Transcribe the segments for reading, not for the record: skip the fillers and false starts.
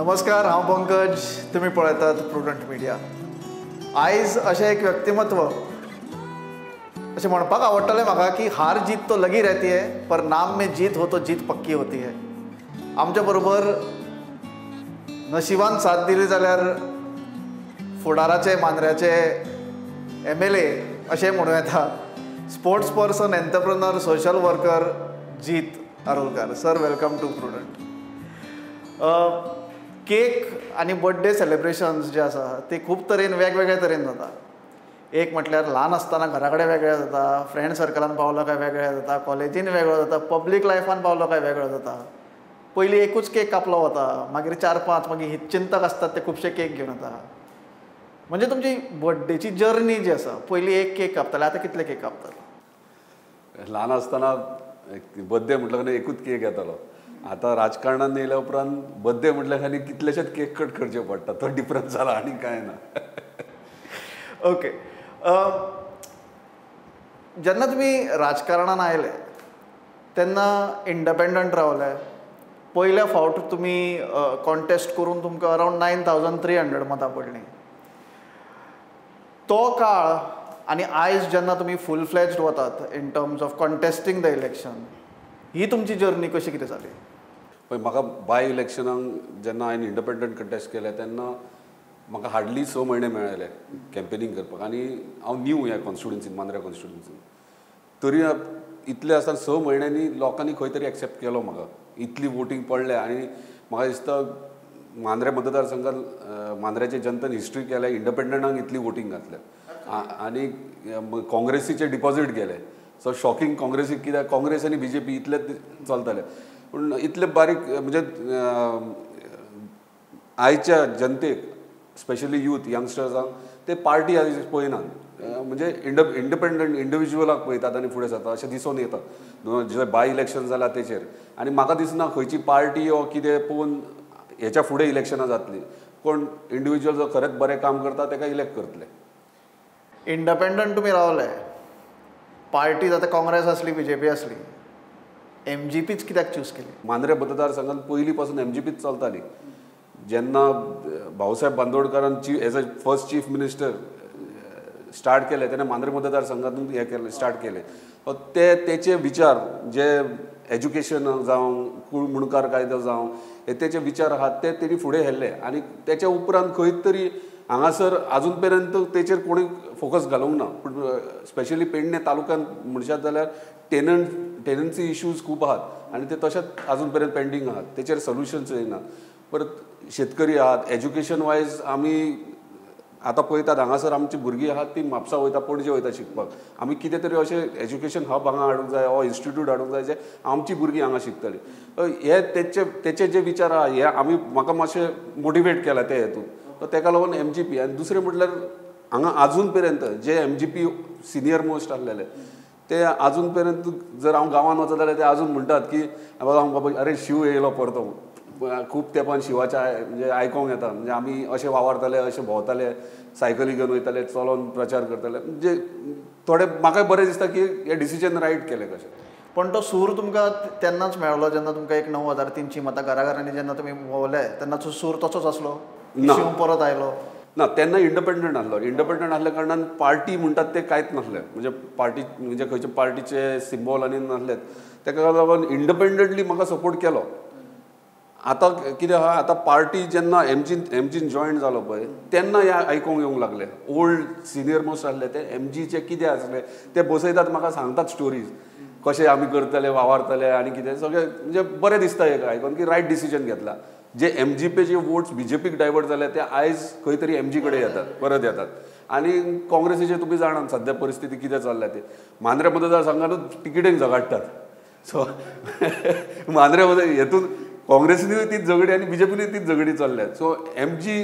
नमस्कार, हांव पंकज, तुमी पळयतात प्रुडंट मिडिया. आयज अशें एक व्यक्तिमत्व अशें म्हणपाक आवडटलें म्हाका की हार जीत तो लगी रहती है, पर नाम में जीत हो तो जीत पक्की होती है. आमच्या बरोबर नशिबान साथ दिली जाल्यार फुडाराचे मांद्र्याचे MLA अशें म्हणूं येता, sports person, entrepreneur, social worker Jeet Arolkar. Sir, welcome to Prudent. Cake आनी बर्थडे सेलिब्रेशन्स जे आसा ते खूब तरेन वेगवेगळे तरेन जाता. एक म्हटल्यार ल्हान आसतना घरा कडेन वेगळें जाता, फ्रेंड सर्कलान पावलो काय वेगळें जाता, कॉलेजीन वेगळो जाता, पब्लीक लायफान पावलो काय वेगळो जाता. पयलीं एकूच केक कापलो वता, मागीर 4-5, मागीर हितचिंतक आसतात ते खुबशे केक घेवन येता. म्हणजे तुमची बर्थडेची जर्नी जी आसा, पयलीं एक केक कापताले, आतां कितले केक कापतात? ल्हान आसतना बर्थडे म्हटल्यार एकूच केक येतालो. आतां राजकारणान येयल्या उपरांत बर्थडे म्हटल्यार आनी कितलेशेच केक कट करचे पडटा. तो डिफरन्स जाला आनी कांय ना. ओके, जेन्ना तुमी राजकारणान आयले तेन्ना इंडिपेंडंट रावले. पयल्या फावट तुमी कॉन्टेस्ट करून तुमकां अरावंड 9300 मतां पडलीं. तो काळ आनी आयज जेन्ना तुमी फूल फ्लॅज्ड वतात in terms of contesting the election, ही तुमची जर्नी कशी कितें जाली? पळय, म्हाका बाय इलेक्शनाक जेन्ना हांवें इंडिपेंडंट कंटेस्ट केलें तेन्ना म्हाका हार्डली 6 म्हयने मेळ्ळे कॅम्पेनींग करपाक, आनी हांव न्यू ह्या कॉन्स्टिट्युन्सीन, मांद्र्या कॉन्स्टिट्युन्सीन. तरी इतलें आसतना 6 म्हयन्यांनी लोकांनी खंय तरी एक्सेप्ट केलो म्हाका, इतली वोटींग पडलें. आनी म्हाका दिसता मांद्रे मतदारसंघात मांद्र्याचे जनतेन हिस्ट्री केल्या, इंडिपेंडंटांक इतली वोटींग घातल्या आनी काँग्रेसीचे डिपॉझीट गेले. सो शॉकिंग काँग्रेसीक, कित्याक काँग्रेस आनी BJP इतले चलताले, पूण इतले बारीक म्हणजे आयच्या जनतेक, स्पेशली यूथ यंगस्टर्सांक ते पार्टी आयज पळयनात, म्हणजे इंडिपेंडंट इंडिविज्युअलाक पळयतात आनी फुडें सरतात अशें दिसून येता जे बाय इलेक्शन जाला तेचेर. आनी म्हाका दिसना खंयची पार्टी वो कितें पळोवन हेच्या फुडें इलेक्शनां जातलीं. कोण इंडिविज्युअल जो खरेंच बरें काम करता ताका इलेक्ट करतले. इंडिपेंडंट तुमी रावले, पार्टी आतां काँग्रेस आसली, BJP आसली, MGPच कित्याक चूज केली? मांद्रे मतदारसंघात पयलीं पासून MGPच चलताली. जेन्ना Bhausaheb बांदोडकारान as a first chief minister start केलें तेन्ना मांद्रे मतदारसंघातून हें केलें, स्टार्ट केलें. ते तेचे विचार जे एज्युकेशन जावं, कूळ मुणकार कायदो जावं, हे तेचे विचार आहात ते तेणी फुडें व्हेल्ले. आनी तेच्या उपरांत खंय तरी हांगासर आजून पर्यंत तेचेर कोणी फोकस घालूंक ना. पूण स्पेशली पेडणे तालुक्यांत म्हणशात जाल्यार टेनन्सी इश्यूज खूब आहात आनी ते तशेंच आजून पर्यंत पेंडींग आहात, तेचेर सोल्युशन्स येयना. परत शेतकरी आहात, एज्युकेशन वायज आमी आतां पळयतात हांगासर आमची भुरगीं आहात ती म्हापसा वयता, पणजे वयता शिकपाक. आमी कितें तरी अशें एज्युकेशन हब हांगा हाडूंक जाय, हो इन्स्टिट्यूट हाडूंक जाय जे आमची भुरगीं हांगा शिकतलीं. हे तेचे जे विचार आहा हे आमी म्हाका मातशें मोटिवेट केला ते हेतून, तेका लागून MGP. आनी दुसरें म्हटल्यार हांगा आजून पर्यंत जे MGP senior most आसलेले ते आजून पर्यंत जर हांव गांवांत वचत जाल्यार ते आजून म्हणटात की बाबा अरे शिव येयलो परतो. खूब तेंपान शिवाच्या म्हणजे आयकोंक येता, म्हणजे आमी अशें वावरताले, अशें भोंवताले, सायकली घेवन वयताले, चलोन प्रचार करताले. म्हणजे थोडे म्हाका बरें दिसता की हे डिसिजन रायट केलें कशें. पण तो सूर तुमकां तेन्नाच मेळ्ळो जेन्ना तुमकां एक 9300 मतां घरा घरांनी जेन्ना तुमी भोंवले तेन्ना तो सूर तसोच आसलो? शिव परत आयलो ना. तेन्ना इंडिपेंडंट आसलो. इंडिपेंडंट आसल्या कारणान पार्टी म्हणटात ते कांयच नासलें, म्हणजे पार्टी म्हणजे खंयचे पार्टीचे सिम्बॉल आनी नासलेत. तेका लागून इंडिपेंडंटली म्हाका सपोर्ट केलो. आतां कितें आहा, आतां पार्टी जेन्ना MGन जॉयन जालो पळय तेन्ना हें आयकोंक येवंक लागलें. ओल्ड सिनियर मोस्ट आसले ते MGचे कितें आसले ते बसयतात, म्हाका सांगतात स्टोरीज कशें आमी करतले, वावरतले आनी कितें सगळें. म्हणजे बरें दिसता एक आयकोन की रायट डिसिजन घेतला. जे MGPचे वोट्स BJPक डायवर्ट जाले ते आयज खंय तरी MG कडेन येतात, परत येतात. आनी काँग्रेसीचे तुमी जाणात सद्या परिस्थिती कितें चल्ल्या ती. मांद्रे मतदारसंघानूच तिकेटींक झगडटात. सो मांद्रे मतदार हेतून काँग्रेसीनूय तीच झगडी आनी BJPनूय तीच झगडी चल्ल्या. सो MG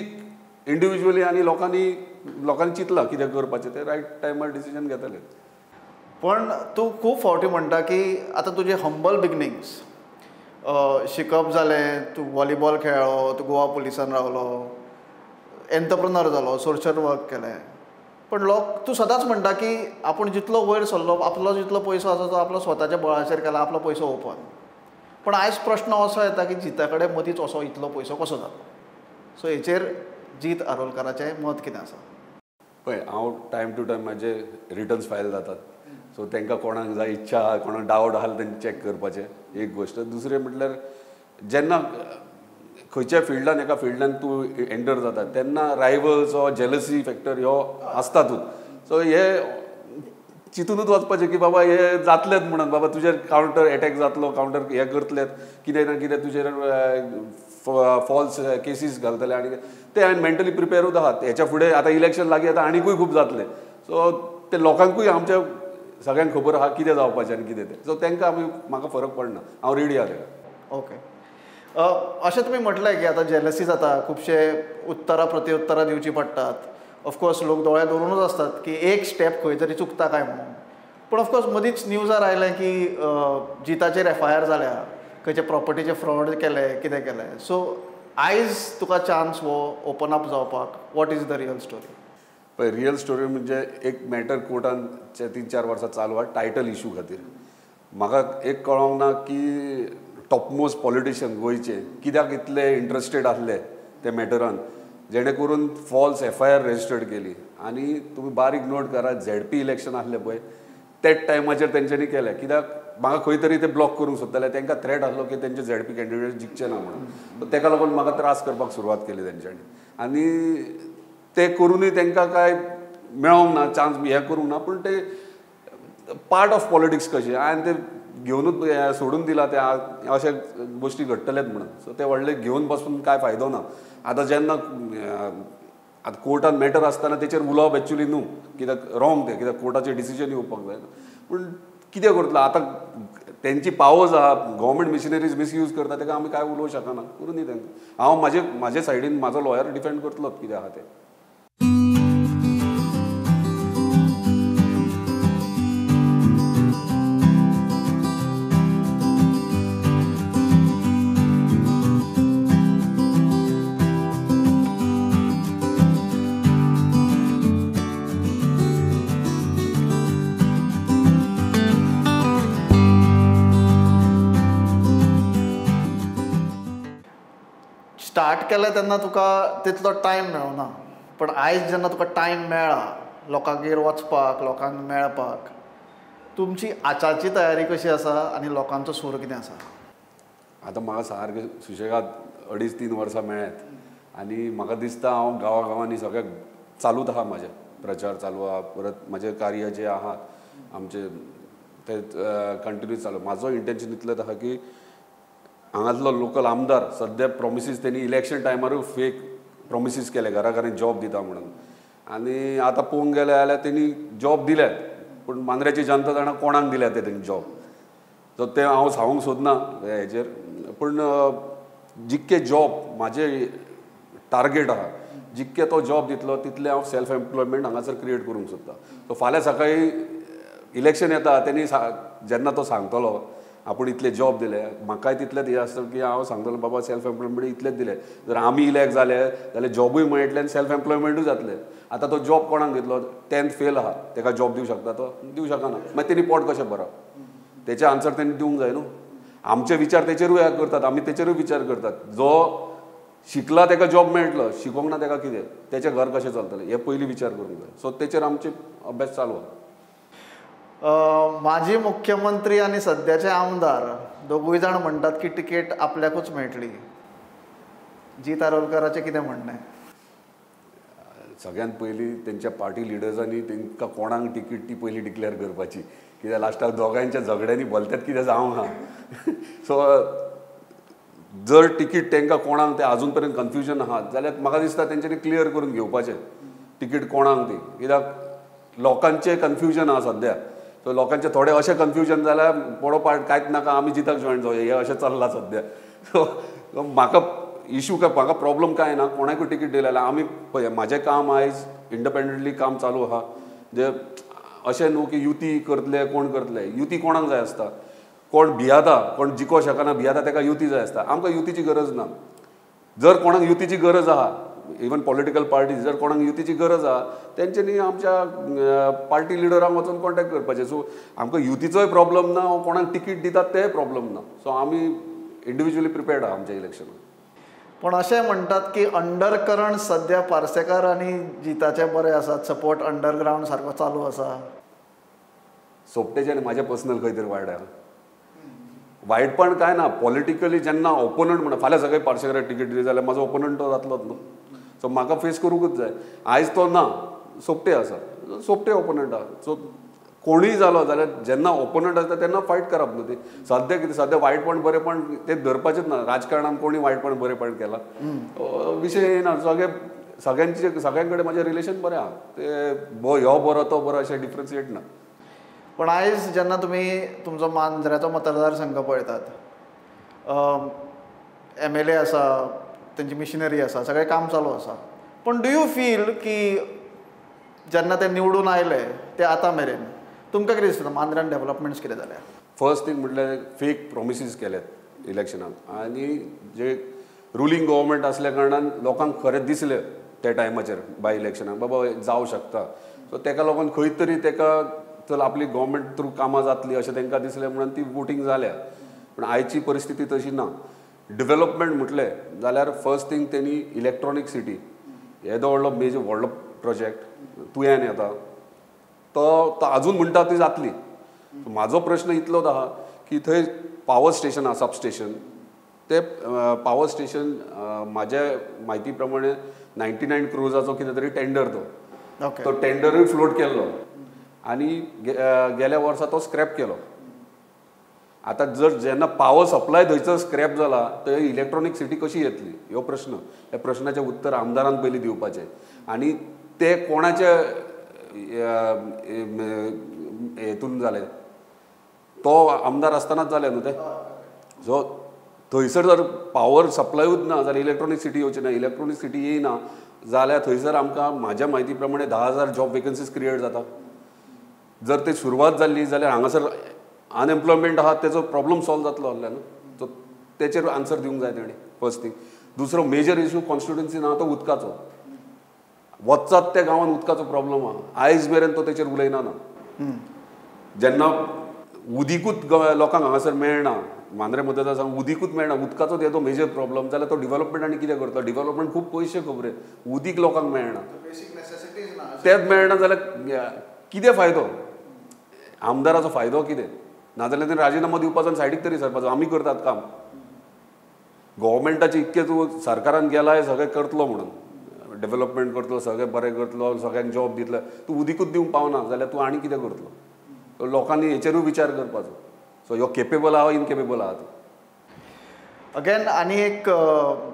individually आनी लोकांनी चिंतलां कितें करपाचें तें रायट टायमार डिसिजन घेतले. पण तूं खूब फावटी म्हणटा की आतां तुजे हंबल बिगनिंग्स, शिकप जालें, तूं वॉलीबॉल खेळ्ळो, तूं गोवा पुलिसान रावलो, एंटरप्रेनर जालो, सोशल वर्क केलें, पण लोक तूं सदांच म्हणटा की आपूण जितलो वयर सरलो, आपलो जितलो पयसो आसा तो आपलो स्वताच्या बळाचेर केला, आपलो पयसो ओपन. पण आयज प्रश्न असो येता की जिता कडेन मदींच असो इतलो पयसो कसो जालो? सो हेचेर जीत आरोलकाराचें मत कितें आसा? पळय, हांव टायम टू टायम म्हाजे रिटर्न्स फायल जातात, सो तांकां कोणाक जाय इच्छा आहा, कोणाक डावट आहा तेंकां चॅक करपाचें एक गोश्ट. दुसरें म्हटल्यार जेन्ना खंयच्या फिल्डान एका फिल्डान तूं एंटर जाता तेन्ना रायवल्स वा जेलसी फॅक्टर ह्यो आसतातूच. सो हे चिंतूनच वचपाचें की बाबा हे जातलेच म्हणून, बाबा तुजेर कावंटर एटॅक जातलो, कावंटर हे करतलेच, कितें ना कितें तुजेर फॉल्स केसीस घालतले आनी ते हांवें मेंटली प्रिपेरूच आहात. हेच्या फुडें आतां इलेक्शन लागीं येता आनिकूय खूब जातलें. सो ते लोकांकूय आमच्या सगळ्यांक खबर आहा कितें जावपाचें आनी कितें तें. सो तांकां आमी म्हाका फरक पडना, हांव रेडी आहा ताका. ओके, अशें तुमी म्हटलें की आतां जेलसी जाता, खुबशे उत्तरां प्रत्युत्तरां दिवचीं पडटात. ऑफकोर्स लोक दोळे दवरूनच आसतात की एक स्टेप खंय तरी चुकता काय म्हणून. पूण ऑफकोर्स मदींच न्यूजार आयलें की जिताचेर एफ I R जाल्या, खंयचे प्रॉपर्टीचे फ्रॉड केले, कितें केलें. सो आयज तुका चान्स हो ओपन अप जावपाक, what is the real story? पळय, रियल स्टोरी म्हणजे एक मॅटर कोर्टान 3-4 वर्सां चालू आहा टायटल इशू खातीर. म्हाका एक कळोंक ना की टॉपमोस्ट पॉलिटिशियन गोंयचे कित्याक इतले इंट्रस्टेड आसले ते मॅटरान, जेणे करून false F I R registered केली. आनी तुमी बारीक नोट करा, झेडपी इलेक्शन आसलें पळय त्याच टायमाचेर तेंच्यांनी केलें. कित्याक म्हाका खंय तरी ते ब्लॉक करूंक सोदताले, तांकां थ्रेट आसलो की तेंचे झेडपी कॅन्डिडेट जिखचे ना म्हणून. तेका लागून म्हाका त्रास करपाक सुरवात केली तेंच्यांनी आनी ते करूनय तांकां कांय मेळोंक ना, चान्स हें करूंक ना. पूण ते पार्ट ऑफ पॉलिटिक्स कशें हांवें ते घेवनूच सोडून दिला, ते अशे गोश्टी घडटलेच म्हणून. सो ते व्हडले घेवन बसून कांय फायदो ना. आतां जेन्ना आतां कोर्टान मॅटर आसतना तेचेर उलोवप एक्चुली न्हू, कित्याक रॉंग तें, कित्याक कोर्टाचें डिसिजन येवपाक जाय. पूण कितें करतलो आतां, तेंची पावर्स आहा, गव्हर्मेंट मिशिनरीज मिसयूज करता, तेका आमी कांय उलोवंक शकना. करूं दी तांकां. हांव म्हाजे सायडीन म्हाजो लॉयर डिफेंड करतलोच कितें आहा तें. स्टार्ट केलें तेन्ना तुका तितलो टायम मेळना, पण आयज जेन्ना तुका टायम मेळ्ळा लोकांगेर वचपाक, लोकांक मेळपाक, तुमची आचाची तयारी कशी आसा आनी लोकांचो सूर कितें आसा? आतां म्हाका सारकें सुशेगाद 2.5-3 वर्सां मेळ्ळ्यात आनी म्हाका दिसता हांव गांवागांवांनी सगळ्याक चालूच आहा, म्हाजें प्रचार चालू आहा, परत म्हाजें कार्य जें आहा आमचें तें कंटिन्यू चालू. म्हाजो इंटेन्शन इतलेंच आहा की हांगातलो लोकल आमदार सद्या प्रॉमिसीस तेणी इलेक्शन टायमारूय फेक प्रॉमिसीस केले, घरा घरांनी जॉब दिता म्हणून. आनी आतां पळोवंक गेले जाल्यार तेणी जॉब दिल्यात, पूण मांद्र्याची जनता जाणा कोणाक दिल्या ते तेणी जॉब. सो तें हांव सांगूंक सोदना हेजेर, पूण जितके जॉब म्हाजे टार्गेट आहा, जितके तो जॉब दितलो तितलें हांव सेल्फ एम्प्लॉयमेंट हांगासर क्रिएट करूंक सोदता. सो फाल्यां सकाळीं इलेक्शन येता तेणी जेन्ना तो सांगतलो आपूण इतले जॉब दिले, म्हाकाय तितलेंच हें आसता की हांव सांगतलो बाबा सेल्फ एम्प्लॉयमेंट इतलेंच दिले, जर आमी इलेक्ट जाले जाल्यार जॉबूय मेळटले आनी सेल्फ एम्प्लॉयमेंटूय जातलें. आतां तो जॉब कोणाक दितलो? 10th fail आहा तेका जॉब दिवंक शकता? तो दिवंक शकना. मागीर तेणी पोट कशें भरप? तेचें आन्सर तेणी दिवंक जाय न्हू. आमचे विचार तेचेरूय करतात, आमी तेचेरूय विचार करतात. जो शिकला तेका जॉब मेळटलो, शिकोंक ना तेका कितें, तेचें घर कशें चलतलें, हें पयलीं विचार करूंक जाय. सो तेचेर आमचे अभ्यास चालू आहा. माजी मुख्यमंत्री आनी सद्याचे आमदार दोगूय जाण म्हणटात की तिकेट आपल्याकूच मेळटली. जीत आरोलकाराचें कितें म्हणणें? सगळ्यांत पयलीं तेंच्या पार्टी लिडर्सांनी तांकां कोणाक तिकीट ती पयलीं डिक्लेअर करपाची, कित्याक लास्टाक दोगांयच्या झगड्यांनी भलत्यात कितें जावंक ना. सो जर तिकीट तांकां कोणाक तें आजून पर्यंत कन्फ्युजन आहा जाल्यार म्हाका दिसता तेंच्यांनी क्लियर करून घेवपाचें तिकीट कोणाक ती, कित्याक लोकांचें कन्फ्युजन आहा सद्या. सो लोकांचें थोडें अशें कन्फ्युजन जाल्यार पडोवपाक कांयच नाका, आमी जिताक जॉयन जावया, हें अशें चल्लां सद्या. सो म्हाका इशू काय, म्हाका प्रॉब्लम कांय ना, कोणाकूय तिकीट दिलें जाल्यार आमी पळय म्हाजें काम आयज इंडिपेंडंटली काम चालू आहा. जे अशें न्हू की युती करतले कोण करतले, युती कोणाक जाय आसता, कोण भियाता, कोण जिको शकना भियाता तेका युती जाय आसता. आमकां युतीची गरज ना. जर कोणाक युतीची गरज आहा, इवन पॉलिटिकल पार्टीज जर कोणाक युतीची गरज आहा तेंच्यांनी आमच्या पार्टी लिडरांक वचून कॉन्टेक्ट करपाचें. सो आमकां युतीचोय प्रॉब्लम ना, कोणाक तिकीट दितात तेय प्रॉब्लम ना. सो आमी इंडिविज्युअली प्रिपेर्ड आहा आमच्या इलेक्शनाक. पूण अशें म्हणटात की अंडरकरंट सद्या पार्सेकार आनी जिताचे बरे आसात, सपोर्ट अंडरग्रावंड सारको चालू आसा. सोपटेचे आनी म्हाजें पर्सनल खंय तरी वायट आहा. वायटपण कांय ना, पॉलिटिकली जेन्ना ओपोनंट म्हणा फाल्यां सगळे पार्सेकाराक टिकेट दिली जाल्यार म्हाजो ओपोनंट तो जातलोच न्हू, सो म्हाका फेस करूंकूच जाय. आयज तो ना, सोपटे आसा, सोपटे ओपोनंट आहा. सो कोणूय जालो जाल्यार जेन्ना ओपोनंट आसता तेन्ना फायट करप न्हू. ती सद्या कितें सद्या वायटपण बरेंपण तें धरपाचेंच ना. राजकारणान कोणी वायटपण बरेंपण केलां विशय येना. सगळे सगळ्यांचे सगळ्यां कडेन म्हाजें रिलेशन बरें आहा, ते ह्यो बरो तो बरो अशें डिफरन्सिएट ना. पण आयज जेन्ना तुमी तुमचो मांद्र्याचो मतदारसंघ पळयतात, MLA आसा, तेंची मिशनरी आसा, सगळें काम चालू आसा, पूण do you feel की जेन्ना ते निवडून आयले ते आतां मेरेन तुमकां कितें दिसता मांद्र्यान डेवलपमेंट्स कितें जाल्या? फर्स्ट थींग म्हटल्यार फेक प्रोमिसीस केल्यात इलेक्शनाक, आनी जे रुलींग गव्हर्मेंट आसल्या कारणान लोकांक खरें दिसलें त्या टायमाचेर बाय इलेक्शनाक बाबा जावं शकता. सो तेका लागून खंय तरी तेका चल आपली गव्हर्मेंट थ्रू कामां जातली अशें तांकां दिसलें म्हणून ती वोटींग जाल्या. पूण आयची परिस्थिती तशी ना. डेवलपमेंट म्हटलें जाल्यार फर्स्ट थींग तेणी इलेक्ट्रॉनीक सिटी येदो व्हडलो मेजर व्हडलो प्रोजेक्ट तुयेन येता तो अजून म्हणटा ती जातली. म्हाजो प्रश्न इतलोच आहा की थंय पावर स्टेशन आहा, सब स्टेशन, ते पावर स्टेशन म्हाज्या म्हायती प्रमाणे 99 क्रोर्साचो कितें तरी टेंडर, तो तो टेंडरूय फ्लोट केल्लो आनी गेल्या वर्सा तो स्क्रॅप केलो. आतां जर जेन्ना पावर सप्लाय थंयसर स्क्रॅप जाला तर इलेक्ट्रॉनीक सिटी कशी येतली ह्यो प्रश्न. ह्या प्रश्नाचें उत्तर आमदारान पयलीं दिवपाचें आनी ते कोणाच्या हेतून जालें, तो आमदार आसतनाच जालें न्हू तें. सो थंयसर जर पावर सप्लायूच ना जाल्यार इलेक्ट्रॉनीक सिटी येवची ना, इलेक्ट्रॉनीक सिटी येयना जाल्यार थंयसर आमकां म्हाज्या म्हायती प्रमाणे 10,000 जॉब वेकन्सीज क्रिएट जाता. जर ते सुरवात जाल्ली जाल्यार हांगासर अनएम्प्लॉयमेंट आहा तेजो प्रॉब्लम सॉल्व जातलो आहले न्हू. सो तेचेर आन्सर दिवंक जाय तेणी फर्स्ट थींग. दुसरो मेजर इशू कॉन्स्टिट्युएन्सीन आहा तो उदकाचो. वचत त्या गांवान उदकाचो प्रॉब्लम आहा, आयज मेरेन तो तेचेर उलयना ना. जेन्ना उदीकूच लोकांक हांगासर मेळना, मांद्रे मतदारसंघ उदीकूच मेळना, उदकाचो तेजो मेजर प्रॉब्लम जाल्यार तो डेवलपमेंट आनी कितें करता? डेवलपमेंट खूब पयशे खबरे, उदीक लोकांक मेळना, तेच मेळना जाल्यार कितें फायदो आमदाराचो? फायदो कितें? नाजाल्यार तेणें राजिनामो दिवपाचो आनी सायडीक तरी सरपाचो. आमी करतात काम, गव्हर्मेंटाचें इतकें तूं सरकारान गेलाय सगळें करतलो म्हणून, डेवलपमेंट करतलो, सगळें बरें करतलो, सगळ्यांक जॉब दितलो, तूं उदीकूच दिवंक पावना जाल्यार तूं आनी कितें करतलो? लोकांनी हेचेरूय विचार करपाचो. सो ह्यो केपेबल आहा इनकेपेबल आहा तूं. अगेन आनी एक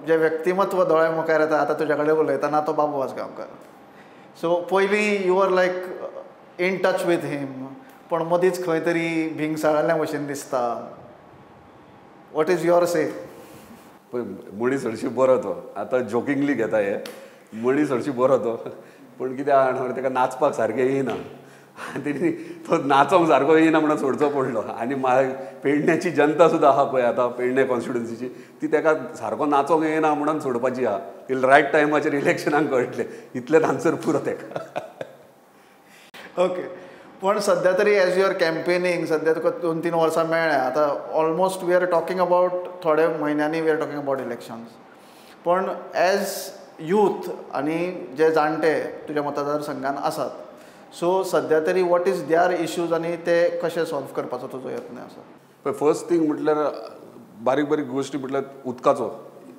जें व्यक्तिमत्व दोळ्या मुखार येता आतां तुज्या कडेन उलयतना तो बाबू आजगांवकार. सो पयलीं you are like in touch with him, पण मदींच खंय तरी भिंगसाळिल्ल्या भशेन दिसता. What is your से? पळय मनीस हरशीं बरो तो, आतां जोकिंगली घेता हे, मनीस हरशीं बरो तो, पूण कितें आहा ताका नाचपाक सारकें येयना, तेणी तो नाचोंक सारको येयना म्हणून सोडचो पडलो. आनी पेडण्याची जनता सुद्दां आहा पळय आतां पेडणे कॉन्स्टिट्युएन्सीची, ती ताका सारको नाचोंक येयना म्हणून सोडपाची आहा. ती रायट टायमाचेर इलेक्शनाक कळटलें, इतलें आन्सर पुरो ताका. ओके, पण सद्या तरी एज your campaigning सद्या तुका 2-3 वर्सां मेळ्ळ्या, आतां almost we are talking about थोडे म्हयन्यांनी we are talking about elections. पण एज यूथ आनी जे जाणटे तुज्या मतदारसंघान आसात, सो सद्या तरी what is there issues आनी ते कशे सॉल्व करपाचो तुजो यत्न आसा? पळय फर्स्ट थींग म्हटल्यार बारीक बारीक गोश्टी म्हटल्यार उदकाचो,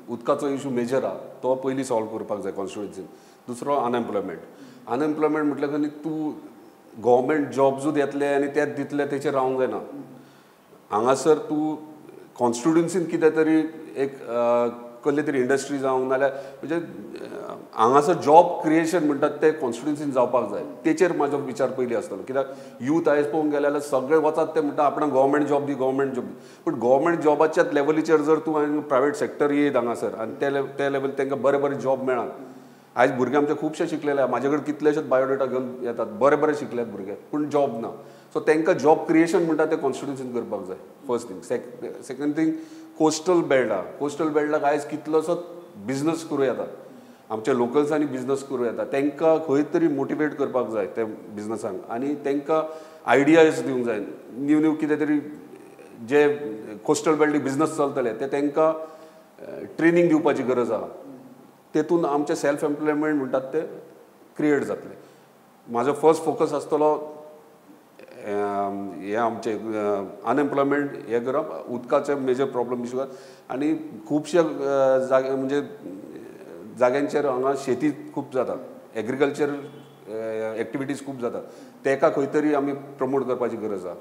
उदकाचो इशू मेजर आहा, तो पयलीं सॉल्व करपाक जाय कॉन्स्टिट्युएन्सीन. दुसरो अनएम्प्लॉयमेंट. अनएम्प्लॉयमेंट म्हटल्यार न्ही तूं गव्हर्मेंट जॉब्सूच येतले आनी तेच दितले तेचेर रावंक जायना. हांगासर तूं कॉन्स्टिट्युएन्सीन कितें तरी एक कसली तरी इंडस्ट्री जावं नाल्यार म्हणजे हांगासर जॉब क्रिएशन म्हणटात ते कॉन्स्टिट्युएन्सीन जावपाक जाय, तेचेर म्हाजो विचार पयलीं आसतलो. कित्याक यूथ आयज पळोवंक गेले जाल्यार सगळे वचात ते म्हणटा आपणाक गव्हर्मेंट जॉब दी, गव्हर्मेंट जॉब दी. पूण गव्हर्मेंट जॉबाच्याच लेवलीचेर जर तूं प्रायवेट सेक्टर येयत हांगासर आनी ते लेवल तांकां बरे बरे जॉब मेळना. आयज भुरगे आमचे खुबशे शिकलेले आहा, म्हाजे कडेन कितलेशेच बायोडेटा घेवन येतात, बरे बरे शिकल्यात भुरगे, पूण जॉब ना. सो तांकां जॉब क्रिएशन म्हणटा तें कॉन्स्टिट्युएन्सीन करपाक जाय first thing. Second thing coastal belt आहा. कोस्टल बेल्टाक आयज कितलोसो बिजनस करूं येता, आमच्या लोकल्सांनी बिजनस करूं येता, तांकां खंय तरी मोटिवेट करपाक जाय त्या बिजनसांक आनी तांकां आयडियाज दिवंक जाय. न्यू न्यू कितें तरी जे कोस्टल बेल्टीक बिजनस चलतले ते तांकां ट्रेनींग दिवपाची गरज आहा. तेतून आमचें सेल्फ एम्प्लॉयमेंट म्हणटात ते क्रिएट जातलें. म्हाजो फर्स्ट फोकस आसतलो हें आमचें अनएम्प्लॉयमेंट हें करप, उदकाचें मेजर प्रॉब्लम इशू आनी खुबशे जागे म्हणजे जाग्यांचेर हांगा शेती खूब जाता, एग्रीकल्चर एक्टिविटीज खूब जातात, तेका खंय तरी आमी प्रमोट करपाची गरज आहा.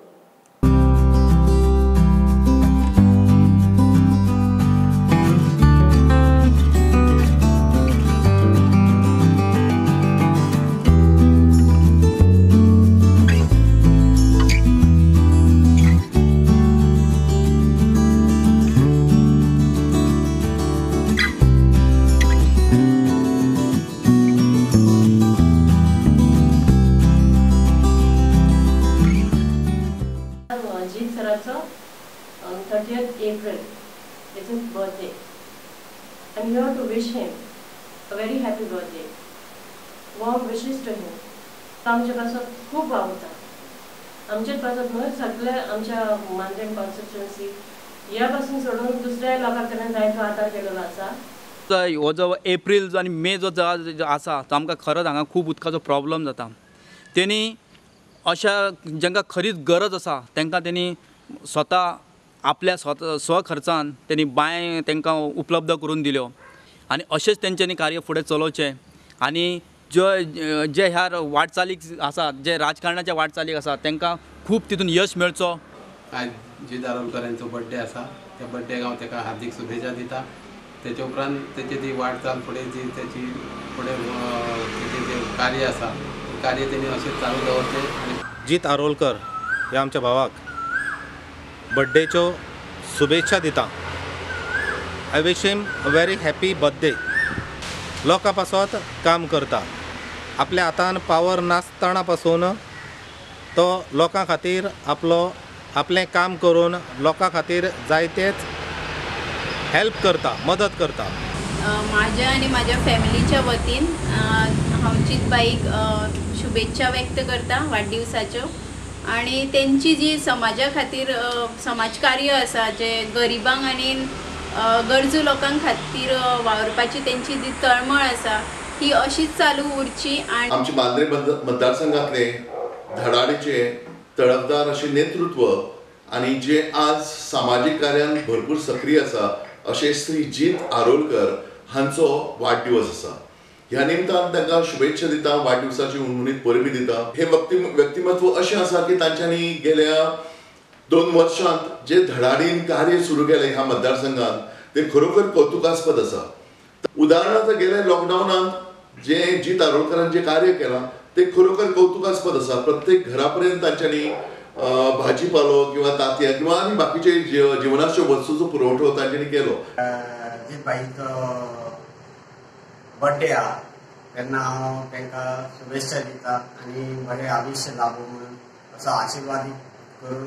On 30th April, it's his birthday. I'm here to wish him a very happy birthday. Warm wishes to him. आमच्या पासत खूब वावरता, आमच्याच पासत न्हय, सगळे आमच्या मांद्रें कॉन्स्टिट्युएन्सी ह्या पासून सोडून दुसऱ्या लोकां कडल्यान जायतो आदार केलेलो आसा. हो जो एप्रील आनी मे जो आसा तो आमकां खरोच हांगा खूब उदकाचो प्रॉब्लम जाता. तेणी अशा जांकां खरीच गरज आसा तांकां तेणी स्वता आपल्या स्वखर्चान तेणी बांय तांकां उपलब्ध करून दिल्यो आनी अशेंच तेंच्यांनी कार्य फुडें चलोवचें. आनी जे जे ह्या वाटचालीक आसा, जे राजकारणाच्या वाटचालीक आसा तांकां खूब तितून यश मेळचो. आज जीत आरोलकर यांचो बड्डे आसा, त्या बड्डेक हांव ताका हार्दिक शुभेच्छा दिता. तेच्या उपरांत तेची ती वाटचाल फुडें जी तेची फुडें तेचें जें कार्य आसा तें कार्य तेणी अशें चालू दवरचें. आनी जीत आरोलकर ह्या आमच्या भावाक बड्डेच्यो शुभेच्छा दिता. I wish him a very happy birthday. लोकां पासत काम करता, आपल्या हातान पावर नासतना पासून तो लोकां खातीर आपलो आपलें काम करून लोकां खातीर जायतेच हेल्प करता, मदत करता. म्हाज्या आनी म्हाज्या फॅमिलीच्या वतीन हांव जीतबाईक शुभेच्छा व्यक्त करता वाडदिवसाच्यो. आनी तेंची जी समाजा खातीर समाजकार्य आसा, जे गरिबांक आनी गरजू लोकां खातीर वावरपाची तेंची जी तळमळ आसा ही अशीच चालू उरची. आनी आमचे मांद्रे मतदारसंघातले धडाडीचे तळपदार अशें नेतृत्व आनी जे आज सामाजीक कार्यान भरपूर सक्रीय आसा अशें श्री जीत आरोलकर हांचो वाडदिवस आसा. ह्या निमतान तांकां शुभेच्छा दिता, वाडदिवसाची हुनहुनीत परबी दिता. हे व्यक्तिमत्व अशें आसा की तांच्यांनी गेल्या 2 वर्षांत जे धडाडीन कार्य सुरू केलें ह्या मतदारसंघात ते खरोखर कौतुकास्पद आसा. उदाहरणार्थ गेल्या लॉकडावनांत जे जीत आरोलकरान जे कार्य केलां ते खरोखर कौतुकास्पद आसा. प्रत्येक घरा पर्यंत तांच्यांनी भाजीपालो किंवा तांतयां किंवा आनी बाकीचे जिवनाच्यो वस्तूचो पुरवठो तांच्यांनी केलो. जीतबाईचो बड्डे आहा तेन्ना हांव तांकां शुभेच्छा दिता आनी बरें आयुश्य लाभूं म्हणून असो आशिर्वाद करून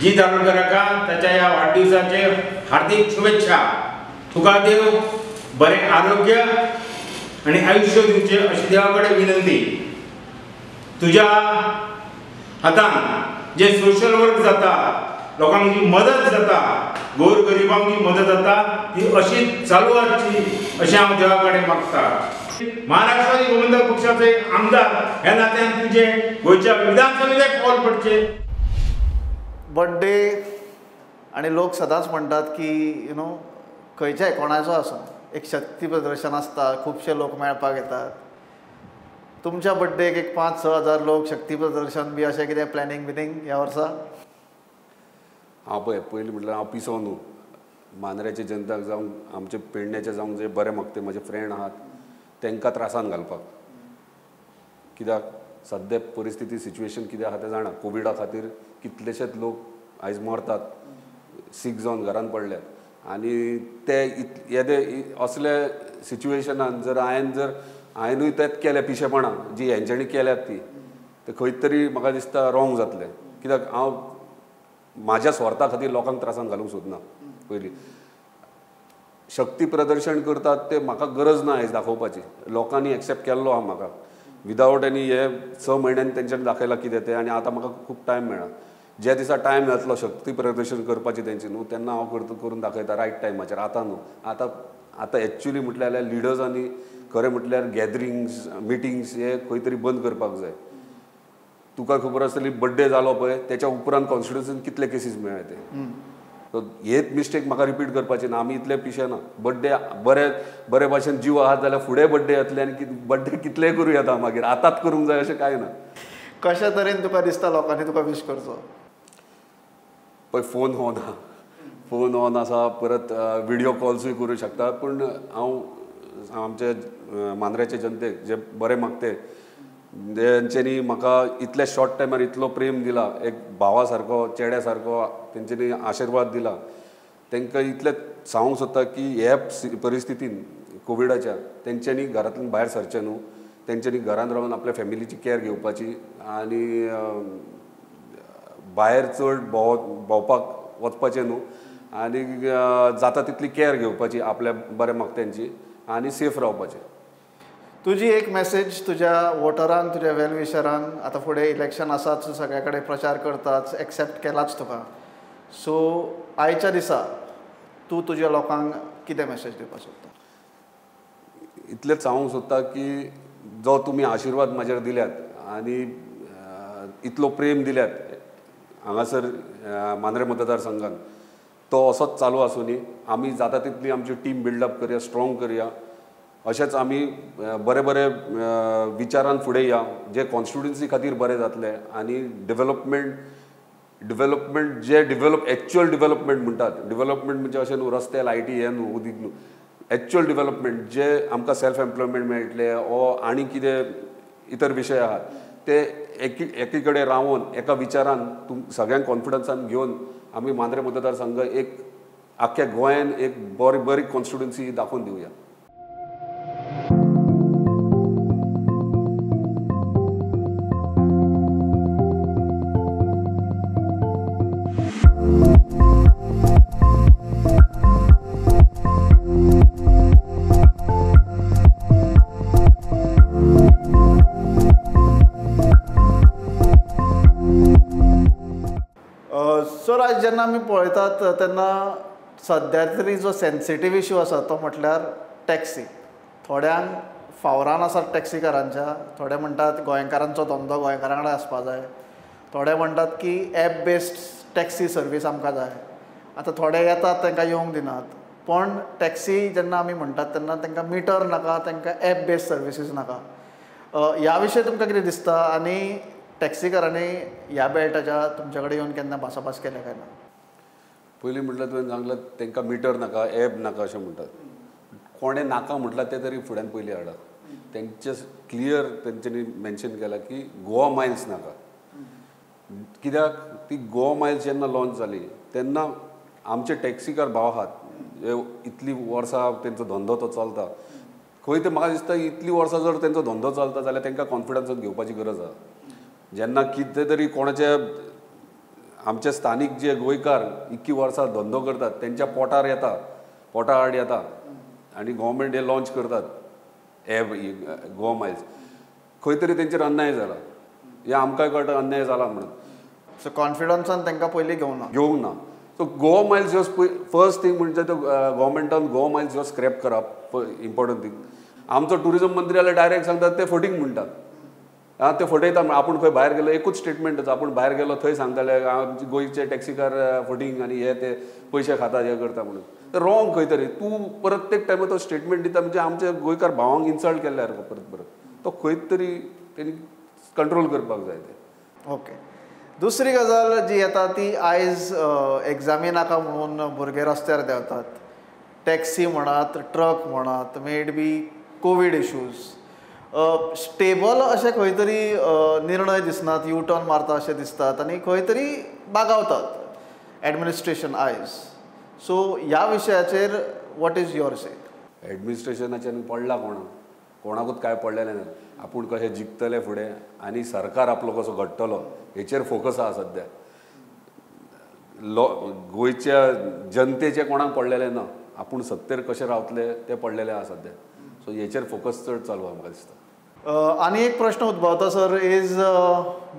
जीत आरोलकराक ताच्या ह्या वाडदिवसाचे हार्दिक शुभेच्छा. तुका देव बरें आरोग्य आनी आयुश्य दिवचें अशी देवा कडेन विनंती. तुज्या हातान जे सोशल वर्क जाता, लोकांक जी मदत जाता, गोर गरिबांक जी मदत जाता ती अशी चालू आसची अशें हांव देवा कडेन मागता. महाराष्ट्रवादी गोमंतक पक्षाचे आमदार ह्या नात्यान तुजे गोंयच्या विधानसभेक पावल पडचें. बड्डे आनी लोक सदांच म्हणटात की you know खंयच्याय कोणाचो आसूं एक शक्ती प्रदर्शन आसता, खुबशे लोक मेळपाक येतात. तुमच्या बड्डेक एक 5-6 हजार लोक शक्ती प्रदर्शन बी अशें कितें प्लॅनिंग बिनींग ह्या वर्सा? हांव पळय पयलीं म्हटल्यार हांव पिसो न्हू, मांद्र्याच्या जनताक जावं आमचे पेडण्याचे जावं जे बरें मागते म्हाजे फ्रेंड आहात तांकां त्रासान घालपाक. कित्याक सद्या परिस्थिती सिच्युएशन कितें आहा तें जाणा. कोविडा खातीर कितलेशेच लोक आयज मरतात, सीक जावन घरान पडल्यात आनी ते येदे असले सिच्युएशनान जर हांवेनूय तेंच केलें पिशेपणां जी हेंच्यांनी केल्यात ती, ते खंय तरी म्हाका दिसता रॉंग जातलें. कित्याक हांव म्हाज्या स्वार्था खातीर लोकांक त्रासान घालूंक सोदना. पयलीं शक्ती प्रदर्शन करतात ते म्हाका गरज ना आयज दाखोवपाची, लोकांनी एक्सेप्ट केल्लो आहा म्हाका विदावट एनी. हे 6 म्हयन्यांनी तेंच्यांनी दाखयलां कितें तें आनी आतां म्हाका खूब टायम मेळ्ळा. ज्या दिसा टायम जातलो शक्ती प्रदर्शन करपाची तेंची न्हू तेन्ना हांव करता करून दाखयता रायट टायमाचेर. आतां न्हू, आतां आतां एक्चुली म्हटल्यार जाल्यार लिडर्सांनी खरें म्हटल्यार गॅदरिंग्स मिटिंग्स हे खंय तरी बंद करपाक जाय. तुका खबर आसतली बड्डे जालो पळय तेच्या उपरांत कॉन्स्टिट्युन्सीन कितले केसीस मेळ्ळे ते. सो हेच मिस्टेक म्हाका रिपीट करपाची ना. आमी इतले पिशे ना. बड्डे बरे बरे भाशेन जीव आहात जाल्यार फुडें बड्डे येतले आनी बड्डे कितलेय करूं येता मागीर, आतांच करूंक जाय अशें कांय ना. कशा तरेन तुका दिसता लोकांनी तुका विश करचो? पळय फोन ऑन आहा, फोन ऑन आसा, परत विडियो कॉल्सूय करूं शकता. पूण हांव आमचे मांद्र्याचे जनतेक जे बरें मागते तेंच्यांनी म्हाका इतल्या शॉर्ट टायमार इतलो प्रेम दिला, एक भावा सारको चेड्या सारको तेंच्यांनी आशिर्वाद दिला. तांकां इतलें सांगूंक सोदता की ह्या परिस्थितीन कोविडाच्या तेंच्यांनी घरांतल्यान भायर सरचें न्हू, तेंच्यांनी घरांत रावन आपल्या फॅमिलीची कॅर घेवपाची आनी भायर चड भोंवपाक वचपाचें न्हू आनी जाता तितली कॅर घेवपाची आपल्या बऱ्या मागत्यांची आनी सेफ रावपाचें. तुजी एक मॅसेज तुज्या वोटरांक, तुज्या वेल विशरांक, आतां फुडें इलेक्शन आसाच, सगळ्या कडेन प्रचार करताच, एक्सेप्ट केलाच तुका, सो आयच्या दिसा तूं तुज्या लोकांक कितें मॅसेज दिवपाक सोदता? इतलेंच सांगूंक सोदता की जो तुमी आशिर्वाद म्हाजेर दिल्यात आनी इतलो प्रेम दिल्यात हांगासर मांद्रें मतदारसंघान, तो असोच चालू आसूं. आमी जाता तितली आमची टीम बिल्डअप करया, स्ट्रॉंग करया. अशेंच आमी बरे बरे विचारान फुडें या जे कॉन्स्टिट्युन्सी खातीर बरें जातलें आनी डेव्हलपमेंट डेव्हलपमेंट जे एक्चुअल डेव्हलपमेंट म्हणटात, डेव्हलपमेंट म्हणजे अशें न्हू रस्ते लायटी हें न्हू उदीक न्हू, एक्चुअल डेव्हलपमेंट जे आमकां सेल्फ एम्प्लॉयमेंट मेळटलें ओ आनी कितें इतर विशय आहात ते एकी कडेन रावन एका विचारान सगळ्यांक कॉन्फिडन्सान घेवन आमी मांद्रें मतदारसंघ एक आख्ख्या गोंयान एक बरी बरी कॉन्स्टिट्युन्सी दाखोवन दिवया. सर, आयज जेन्ना आमी पळयतात तेन्ना सद्या तरी जो सेन्सिटीव इशू आसा तो म्हटल्यार टॅक्सी. थोड्यांक फावरान आसात टॅक्सीकारांच्या, थोडे म्हणटात गोंयकारांचो धंदो गोंयकारां कडेन आसपा जाय, थोडे म्हणटात की एप बेस्ड टॅक्सी सर्वीस आमकां जाय. आतां थोडे येतात तांकां येवंक दिनात, पण टॅक्सी जेन्ना आमी म्हणटात तेन्ना तांकां मिटर नाका, तांकां एप बेस्ड सर्विसीस नाका. ह्या विशय तुमकां कितें दिसता आनी टॅक्सीकारांनी ह्या बेल्टाच्या तुमच्या कडेन येवन केन्ना भासाभास केल्या काय ना? पयलीं म्हटल्यार तुवें सांगलें तांकां मिटर नाका, एप नाका अशें म्हणटात. कोणें नाका म्हटलां तें तरी फुड्यान पयलीं हाडा. तेंचे क्लियर तेंच्यांनी मेन्शन केलां की गोवा मायल्स नाका. कित्याक ती गोवा मायल्स जेन्ना लॉन्च जाली तेन्ना आमचे टॅक्सीकार भाव आहात इतलीं वर्सां तेंचो धंदो तो चलता खंय, ते म्हाका दिसता इतलीं वर्सां जर तेंचो धंदो चलता जाल्यार तांकां कॉन्फिडन्सान घेवपाची गरज आसा. जेन्ना कितें तरी कोणाचे आमचे स्थानीक जे गोंयकार इतकी वर्सां धंदो करतात तेंच्या पोटार येता, पोटा आड येता आनी गव्हर्मेंट हे लॉन्च करतात एप गोवा मायल्स, खंय तरी तेंचेर अन्याय जाला, हे आमकांय कळटा अन्याय जाला म्हणून. सो कॉन्फिडन्सान तांकां पयलीं घेवंक ना. सो गोवा मायल्स ह्यो फर्स्ट थींग म्हणजे तो गव्हर्मेंटान गोवा मायल्स ह्यो स्क्रॅप करप इम्पॉर्टंट थींग. आमचो ट्युरिजम मंत्री जाल्यार डायरेक्ट सांगतात ते फटींग म्हणटात, आं ते फटयता. आपूण खंय भायर गेलो एकूच स्टेटमेंट आसा, आपूण भायर गेलो थंय सांगताले आमचे गोंयचे टॅक्सीकार फटींग आनी हे ते पयशे खातात हे करता म्हणून. तर रॉंग खंय तरी तूं प्रत्येक टायमार तो स्टेटमेंट दिता म्हणजे आमच्या गोंयकार भावांक इन्सल्ट केल्ल्या सारको परत परत, तो खंय तरी तेणी कंट्रोल करपाक जाय ते. ओके, दुसरी गजाल जी येता ती आयज एग्जामी नाका म्हणून भुरगे रस्त्यार देंवतात, टॅक्सी म्हणात, ट्रक म्हणात, may it be COVID issues, stable अशें खंय तरी निर्णय दिसनात, यू टर्न मारता अशें दिसतात आनी खंय तरी बागावतात एडमिनिस्ट्रेशन आयज. सो ह्या विशयाचेर what is your से? एडमिनिस्ट्रेशनाच्यान पडला कोणाक, कोणाकूच कांय पडलेलें ना. आपूण कशें जिखतले फुडें आनी सरकार आपलो कसो घडटलो हेचेर फोकस आसा सद्या. गोंयच्या जनतेचें कोणाक पडलेलें ना, आपूण सत्तेर कशें रावतले तें पडलेलें आसा सद्या. सो हेचेर फोकस चड चालू आसा म्हाका दिसता. आनी एक प्रश्न उद्भवता सर, is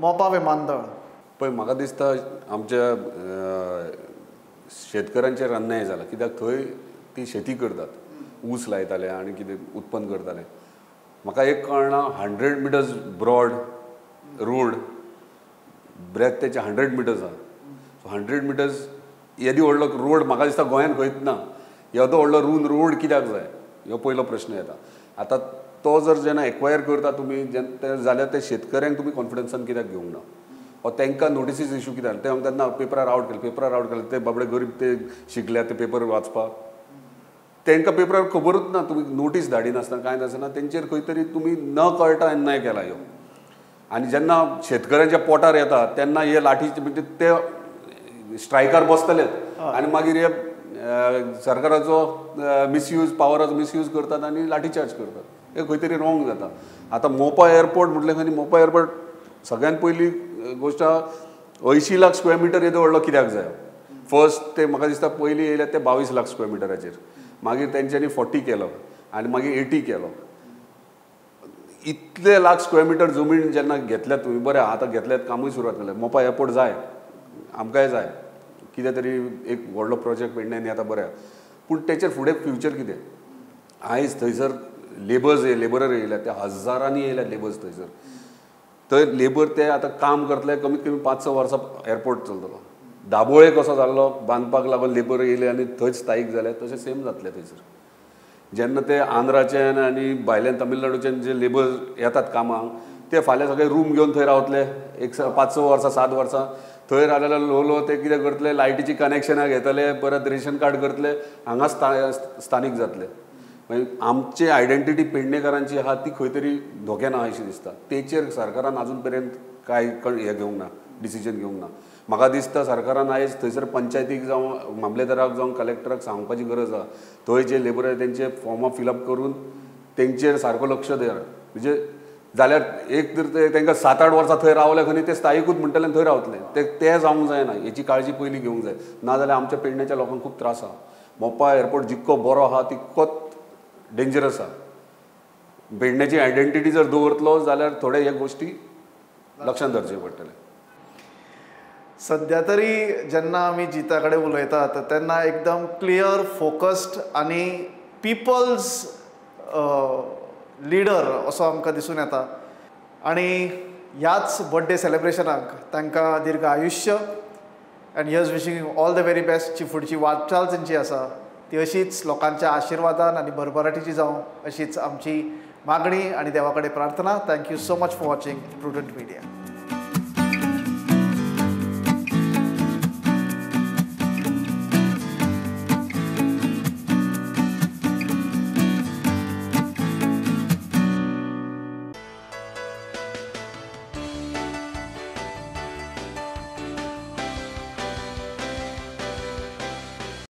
Mopa विमानतळ. पळय म्हाका दिसता आमच्या शेतकऱ्यांचेर अन्याय जाला, कित्याक थंय ती शेती करतात, ऊस लायताले आनी कितें उत्पन्न करताले. म्हाका एक कळना, 100 मिटर्स ब्रॉड रोड, ब्रेथ तेचे 100 मिटर्स आहा. सो 100 मिटर्स येदी व्हडलो रोड म्हाका दिसता गोंयांत खंयच ना. येदो व्हडलो रोड कित्याक जाय हो पयलो प्रश्न येता. आतां तो जर जेन्ना एक्वायर करता तुमी जेन्ना जाल्यार ते शेतकऱ्यांक तुमी कॉन्फिडन्सान कित्याक घेवंक ना, वा तांकां नोटिसीस इशू कित्याक ते म्हणटात ना पेपरार आवट केले, पेपरार आवट केले. ते बाबडे गरीब ते शिकल्या ते पेपर वाचपाक, तांकां पेपरार खबरूच ना. तुमी नोटीस धाडिनासतना कांय नासतना तेंचेर खंय तरी तुमी न कळटा अन्याय केला ह्यो. आनी जेन्ना शेतकऱ्यांच्या पोटार येता तेन्ना हे लाठीचे म्हणजे ते स्ट्रायकार बसतलेच आनी मागीर हे सरकाराचो मिसयूज, पावराचो मिसयूज करतात आनी लाठीचार्ज करतात. हे खंय तरी रॉंग जाता. आतां मोपा एअरपोर्ट म्हटलें खंय, मोपा एअरपोर्ट सगळ्यान पयली गोश्ट 80 लाख स्क्वेअर मिटर येदो व्हडलो कित्याक जाय. फर्स्ट ते म्हाका दिसता पयलीं येयले ते 22 लाख स्क्वेअर मिटराचेर, मागीर तेंच्यांनी 40 केलो आनी मागीर 80 केलो. इतले लाख स्क्वेअर मिटर जमीन जेन्ना घेतल्यात तुमी, बरें आतां घेतल्यात, कामूय सुरवात केलें. मोपा एअरपोर्ट जाय, आमकांय जाय, कितें तरी एक व्हडलो प्रोजेक्ट पेडण्यान येता, बरें. पूण तेचेर फुडें फ्युचर कितें? आयज थंयसर लेबर्स लेबरर येयल्यात, ते हजारांनी येयल्यात लेबर्स थंयसर. थंय लेबर ते आतां काम करतले कमीत कमी 5-6 वर्सां एअरपोर्ट चलतलो. दाबोळे कसो जाल्लो बांदपाक लागून लेबर येयले आनी थंयच स्थायीक जाले, तशें सेम जातलें थंयसर. जेन्ना ते आंध्राच्यान आनी भायल्यान तमिळनाडूच्यान जे लेबर येतात कामाक, ते फाल्यां सगळे रूम घेवन थंय रावतले एक 5-6 वर्सां 7 वर्सां थंय रावले जाल्यार ल्हव ल्हव ते कितें करतले, लायटीची कनेक्शनां घेतले, परत रेशन कार्ड करतले, हांगा स्थानीक जातले. मागीर आमची आयडेंटिटी पेडणेकारांची आहा ती खंय तरी धोक्यान आहा अशी दिसता. तेचेर सरकारान आजून पर्यंत कांय हें घेवंक ना, डिसिजन घेवंक ना. म्हाका दिसता सरकारान आयज थंयसर पंचायतीक जावं मामलेदाराक जावं कलेक्टराक सांगपाची गरज आहा, थंय जे लेबर आहा तेंचे फॉर्मां फिलअप करून तेंचेर सारको लक्ष दिया. म्हणजे जाल्यार एक तर ते तांकां 7-8 वर्सां थंय रावले खंय ते स्थायीकूच म्हणटले आनी थंय रावतले. ते जावंक जायना, हेची काळजी पयलीं घेवंक जाय. ना जाल्यार आमच्या पेडण्याच्या लोकांक खूब त्रास आहा. मोपा एअरपोर्ट जितको बरो आहा तितकोच डेंजरस आहा. पेडण्याची आयडेंटिटी जर दवरतलो जाल्यार थोडे ह्या गोश्टी लक्षांत धरचे पडटले. सद्या तरी जेन्ना आमी जिता कडेन उलयतात तेन्ना एकदम क्लियर, फोकस्ड आनी पिपल्स लिडर असो आमकां दिसून येता. आनी ह्याच बर्थडे सेलिब्रेशनाक तांकां दीर्घ आयुश्य and here's wishing you all the very best. जी फुडची वाटचाल तेंची आसा ती अशीच लोकांच्या आशिर्वादान आनी भरभराटीची जावं अशीच आमची मागणी आनी देवा कडेन प्रार्थना. Thank you so much for watching Prudent Media.